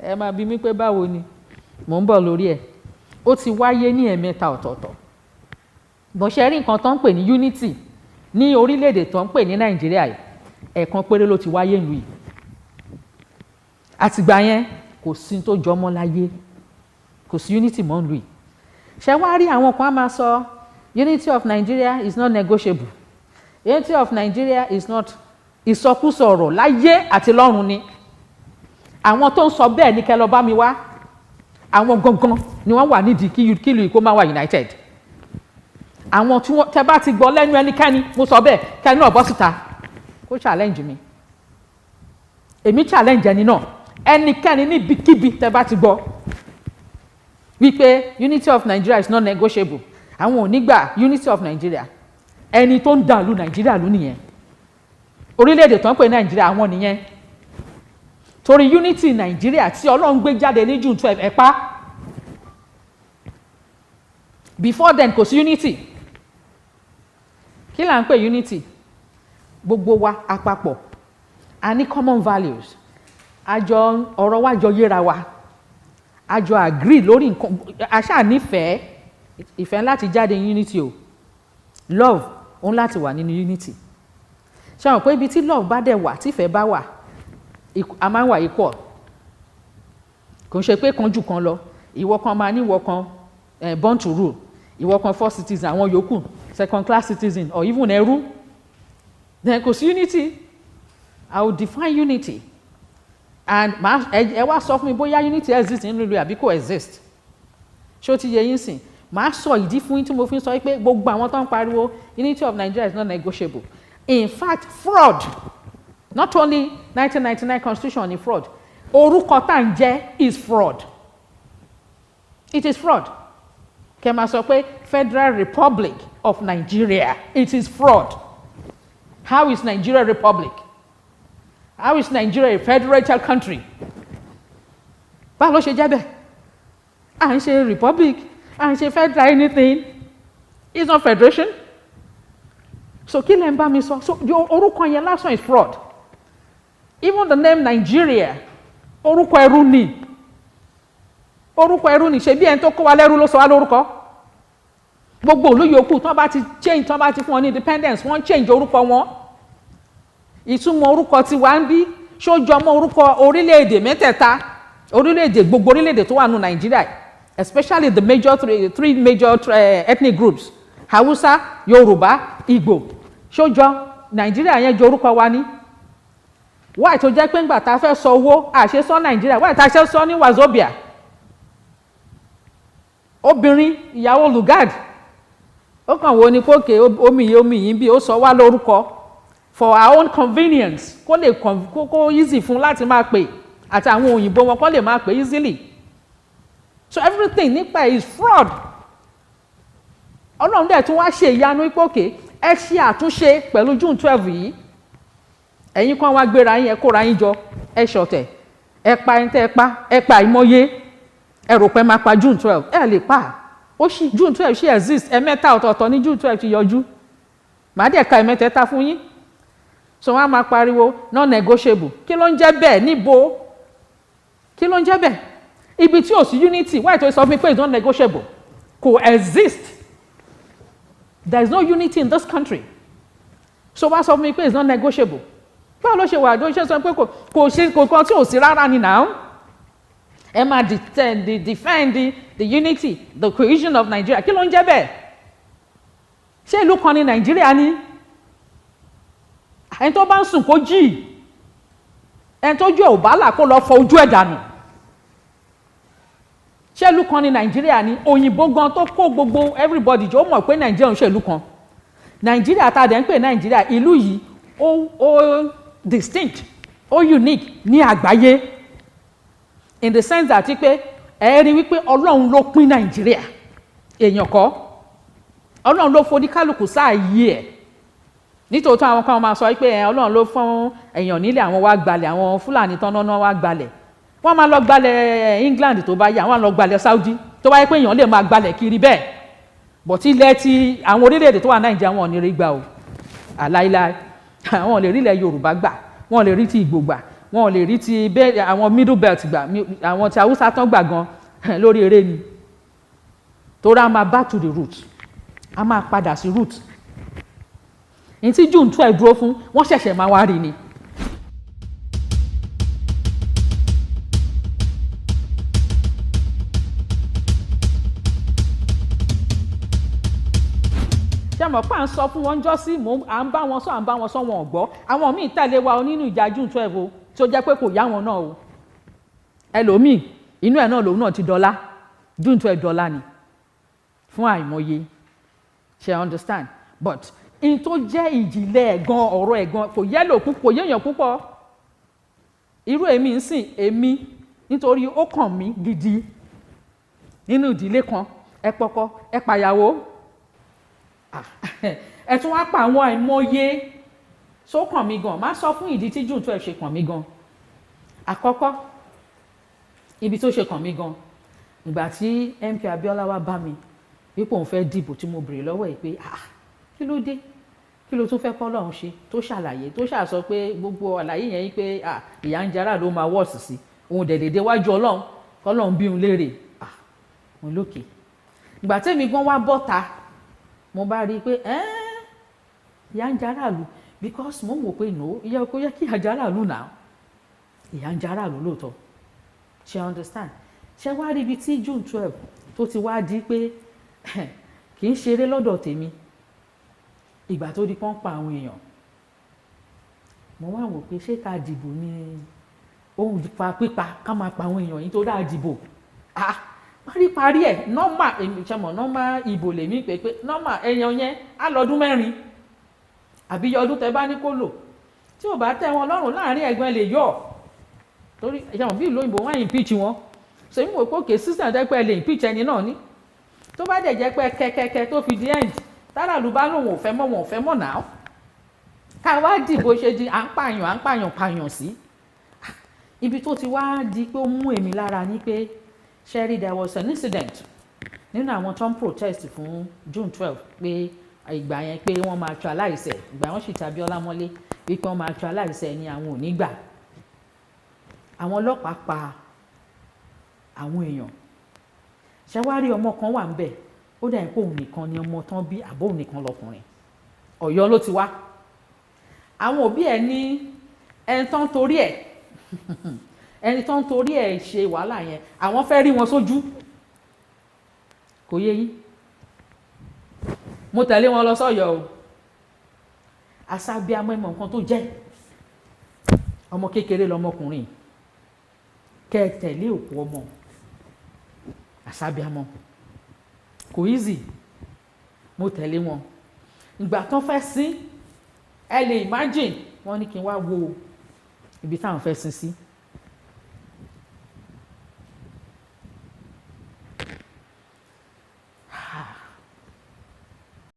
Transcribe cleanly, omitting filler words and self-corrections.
Ẹ máa bi mí pé báwo ni, mò ń bọ̀ lórí ẹ̀. Ó ti wáyé ní ẹ̀ẹ̀mẹ́ta ọ̀tọ̀ọ̀tọ̀. Bó ṣe rí nǹkan tó ń pè ní unity ní orílẹ̀-èdè tó ń pè ní Nàìjíríà yìí, ẹ̀ẹ̀kan péré ló ti wáyé ìlú yìí. Àtìgbà yẹn, kò sí tó jọmọ́ láyé, kò sí unity mọ́ ìlú yìí. Ṣé wá rí, àwọn kan á máa sọ, "Unity of Nigeria is not negotiable, unity of Nigeria is not." Ìsọkúsọ ọ̀rọ̀ láyé àti lọ́run ni. Àwọn tó ń sọ bẹ́ẹ̀ ní kẹ́ lọ bá mi wá. Àwọn gangan ni wọ́n wà nídìí kí ìlú yìí kó má wà united. Àwọn tí wọ́n, tẹ́ bá ti gbọ́ lẹ́nu ẹnikẹ́ni mo sọ bẹ́ẹ̀, kẹ́ni náà bọ́ síta kó challenge mi. Èmi challenge ẹni náà. Ẹnikẹ́ni níbikíbi tẹ́ bá ti gbọ́ wípé unity of Nigeria is not negotiable, àwọn ò ní gbà unity of Nigeria, ẹni tó ń dàlú Nàìjíríà ló nìyẹn. Orílẹ̀-èdè tó ń pè Nàìjíríà, àwọn nìyẹn. Torí unity Nàìjíríà tí Ọlọ́run gbé jáde ní June 12, ẹ̀ pa. Before then, kò sí unity. Kí là ń pè unity? Gbogbo wa àpapọ̀, a ní common values, àjọ ọ̀rọ̀ wa jọ yéra wa, a jọ agree lórí nǹkan, a ṣáà nífẹ̀ẹ́. Ìfẹ́ láti jáde unity o. Love òun láti wà nínú unity. Ṣé àwọn pé ibi tí love bá dẹ̀ wà, tífẹ̀ẹ́ bá wà, a máa ń wà equal. Kò ń ṣe pé kan jù kan lọ. Ìwọ kan máa ní ìwọ kan born to rule, ìwọ kan first citizen, àwọn yòókù second class citizen or even ẹrú, then kò sí unity. I will define unity and ẹ wá sọ fún mi bóyá unity exist nínú ìlú àbí kò exist. Ṣé ó ti yẹ yín sìn? Màá sọ ìdí fún yín tí mo fi ń sọ pé gbogbo àwọn tó ń pariwo unity of Nigeria is not negotiable, in fact fraud. Not only 1999 constitution ni fraud, orúkọ tá à ń jẹ́ is fraud. It is fraud. Kẹ́ máa sọ pé Federal Republic of Nigeria, it is fraud. How is Nigeria a republic? How is Nigeria a federated country? Báwo ló ṣe jẹ́ bẹ́ẹ̀? À ń ṣe republic, à ń ṣe federal anything. It's not federation. So kí lẹ ń bá mi sọ? So orúkọ yẹn lásán is fraud. Even the name Nigeria, orúkọ ẹrú ni, orúkọ ẹrú ni. Ṣe bí ẹni tó kó wa lẹ́rú ló sọ wá lórúkọ. Gbogbo ìlú yòókù, tí wọ́n bá ti change, tí wọ́n bá ti fún wọn ní independence, wọ́n change orúkọ wọn. Ìtumọ̀ orúkọ tí wà ń bí, ṣó jọmọ́ orúkọ orílẹ̀-èdè mẹ́tẹ̀ẹ̀ta, orílẹ̀-èdè, gbogbo orílẹ̀-èdè tó wà nù Nàìjíríà, especially the major three major ethnic groups, Hausa, Yorùbá, Igbo? Ṣó jọ Nàìjíríà yẹn jọ orúkọ wa ní? Why tó jẹ́ pé ńgbà tá a fẹ́ sọ owó, àṣẹ sọ Nàìjíríà, why tá a ṣe sọ ní Wazobia? Obìnrin ìyàwó Lugard, ó kàn wo ni kókè omi yìí, omi yìí bí ó sọ wá lórúkọ for our own convenience, kó lè kó easy fún láti máa pè, àti àwọn òyìnbó wọn kó lè máa pè easily. So everything nípa is fraud. Ọlọ́run dẹ̀ tún wá ṣe ìyanu ìpòkè, ẹ ṣe àtúnṣe pẹ̀lú June 12 yìí. Ẹ̀yin kan wá gbéra yín, ẹ kóra yín jọ, ẹ ṣọ̀tẹ̀, ẹ pa ẹni tẹ́ ẹ pa, ẹ pa ìmọ̀ye. Ẹ rò pé máa pa June 12, ẹ lè pa. Ó ṣì June 12 ṣì exist. Ẹ̀mẹ́ta ọ̀tọ̀ọ̀tọ̀ ní June 12 ti yọjú. Màá dẹ̀ ka ẹ̀mẹ́tẹ̀ẹ̀ta fún yín. So wọ́n á máa pariwo non negotiable. Kí ló ń jẹ́ bẹ́ẹ̀? Níbo? Kí ló ń jẹ́ bẹ́ẹ̀? Ibi tí ò sí unity, why tó sọ fún mi pé it's not negotiable? Kò exist. There is no unity in this country, so wá sọ fún mi pé it's not negotiable. Báwo ló ṣe wà ló ṣe sọ pé kò ṣe kò kan tí ò sí rárá ni? Now ẹ máa defend the unity, the cohesion of Nigeria. Kí ló ń jẹ́ bẹ́ẹ̀? Ṣé ìlú kan ní Nàìjíríà ni? Ẹni tó bá ń sùn kó jí, ẹni tó ju ẹ̀ ò bá là kó lọ fọ ojú ẹ̀ dànù. Ṣé ìlú kan ní Nàìjíríà ni? Òyìnbó gan tó kó gbogbo everybody jọ, ó mọ̀ pé Nàìjíríà ń ṣe ìlú kan. Nàìjíríà tá a dẹ̀ ń pè Nàìjíríà, ìlú yìí ó distinct, ó unique ní àgbáyé, in the sense that pé ẹ rí wípé Ọlọ́run ló pín Nàìjíríà, èèyàn kọ́. Ọlọ́run ló foníkálukú sáàyè ẹ̀. Nítòótọ́, àwọn kan máa sọ pé ẹ Ọlọ́run ló fún èèyàn nílẹ̀, àwọn wá gbalẹ̀, àwọn Fúlàní tán náà wá gbalẹ̀. Wọ́n máa lọ gbalẹ̀ England tó bá yá, wọ́n á lọ gbalẹ̀ Saudi tó bá yẹ pé èèyàn lè máa gbalẹ̀ kiri bẹ́ẹ̀. But ilẹ̀ ti àwọn orílẹ̀-èdè tó wà Nàìjíríà, wọn ò ní rí gbà o, àláíláí. Àwọn ò lè rí ilẹ̀ Yorùbá gbà, wọn ò lè rí ti Ìgbò gbà, Wọn ò lè rí ti bẹ́ẹ̀. Àwọn Middle Belt gbà, àwọn ti Haúsá tán gbà gan lórí eré ni. Torí a máa back to the root, a máa padà sí root ní tí June 12 dúró fún. Wọ́n ṣẹ̀ṣẹ̀ máa wá rí ni. Ṣé mọ̀ pé à ń sọ fún wọn jọ́ sí, à ń bá wọn sọ, à ń bá wọn sọ, wọn ò gbọ́. Àwọn míì tẹ̀lé wa nínú ìjà June 12 o, tó jẹ́ pé kò yá wọn náà o. Ẹlòmíì, inú ẹ̀ náà lòun náà ti dọ́là. June 12 dọ́là ni fún àìmọye. Ṣe understand? But in tó jẹ́ ìjìnlẹ̀ ẹ̀gan, ọ̀rọ̀ ẹ̀gan kò yẹ́lò, kò yéèyàn púpọ̀. Irú èmi ń sìn, èmi nítorí ó kàn mí gidi nínú ìdílé kan. Ẹ pọkọ, ẹ pàyàwó, ẹ tún wá pa àwọn àìmọye. Tó kàn mí gan, má sọ fún ìdí tí June 12 ṣe kàn mí gan. Àkọ́kọ́, ibi tó ṣe kàn mí gan, ìgbà tí MK Abiola wá bá mi wípé òun fẹ́ dìbò, tí mo béèrè lọ́wọ́ ẹ̀ pé, "Ah, kí ló dé? Kí ló tún fẹ́ kọ́ lọ́hún ṣe?" Tó ṣàlàyé, tó ṣàsọ pé gbogbo àlàyé yẹn yìí pé, ah, ìyà ń jara ló máa wọ́ọ̀sì sí òun dẹ̀dẹ̀dẹ̀ wájú Ọlọ́run, kọ́lọ́hún bí òun léèrè. Ah, òun lókè. Ìgbà tẹ́mi gan wá bọ́ta, mo bá rí i pé ìyà ń jara lù, because mo ń wò pé no, ìyà kò yẹ kí ìyà jara lù náà. Ìyà ń jara lù lóòótọ́. Ṣe understand? Ṣe wá rí ibi tí June 12 tó ti wá di pé kì í ṣeré lọ́dọ̀ tèmi? Ìgbà tó di pọ́n pa àwọn èèyàn, mo wá wò pé ṣé ká dìbò ní ohun fa pípa, ká máa pa àwọn èèyàn yìí tó dáa dìbò? Ah, paríparí ẹ̀, normal, èmi ṣe mọ̀, normal ìbò lèmi pé normal èèyàn yẹn á lọ́dún 4 àbí ọdún tẹ bá ní kó lò. Tí ò bá tẹ́ wọn lọ́rùn láàrin, ẹ̀gbọ́n lè yọ̀, torí ṣe mọ̀ bí ìlú òyìnbó, wọ́n impeach wọn. So èmi wò pé òkè sísàn tẹ́ pé ẹ lè impeach ẹni náà ní. Tó bá dẹ̀ jẹ́ pé kẹ́kẹ́kẹ́ tó fi di end, táràlú bá lòun ò fẹ́ mọ́, wọn ò fẹ́ mọ́ náà. Ká wá dìbò ṣe di à ń pààyàn, à ń pààyàn pààyàn sí ibi tó ti wá di pé ó mú èmi lára ní pé, ṣẹ́rí, there was an incident nínú àwọn tó ń protest fún June 12, pé ìgbà yẹn pé wọ́n máa actualize ẹ̀. Ìgbà wọ́n sì tàbí Ọlámọ́lé wípé wọ́n máa actualize ẹ̀ ní àwọn ò ní gbà. Àwọn ọlọ́pàá pa àwọn èèyàn. Ṣé wá rí, ọmọ kan wà ń bẹ̀, ó dà pé òun nìkan ni ọmọ tán bí, àbó òun nìkan lọkùnrin. Ọ̀yọ́ ló ti wá. Àwọn òbí ẹ̀ ní ẹni tán torí ẹ̀ ṣe wàhálà yẹn, àwọn fẹ́ rí wọn sójú. Kò yé yín? Mo tẹ̀lé wọn lọ sọ́yọ́ o. Asábíàmọ́, ẹ̀mọ̀ nǹkan tó jẹ́ ọmọ kékeré lọmọkùnrin, kẹ́ ẹ tẹ̀lé òkú ọmọ. Àsábíàmọ́, kò easy. Mo tẹ̀lé wọn. Ìgbà tán fẹ́ sin, ẹ lè imagine, wọ́n ní kí n wá wo ibi táwọn fẹ́ sin sí.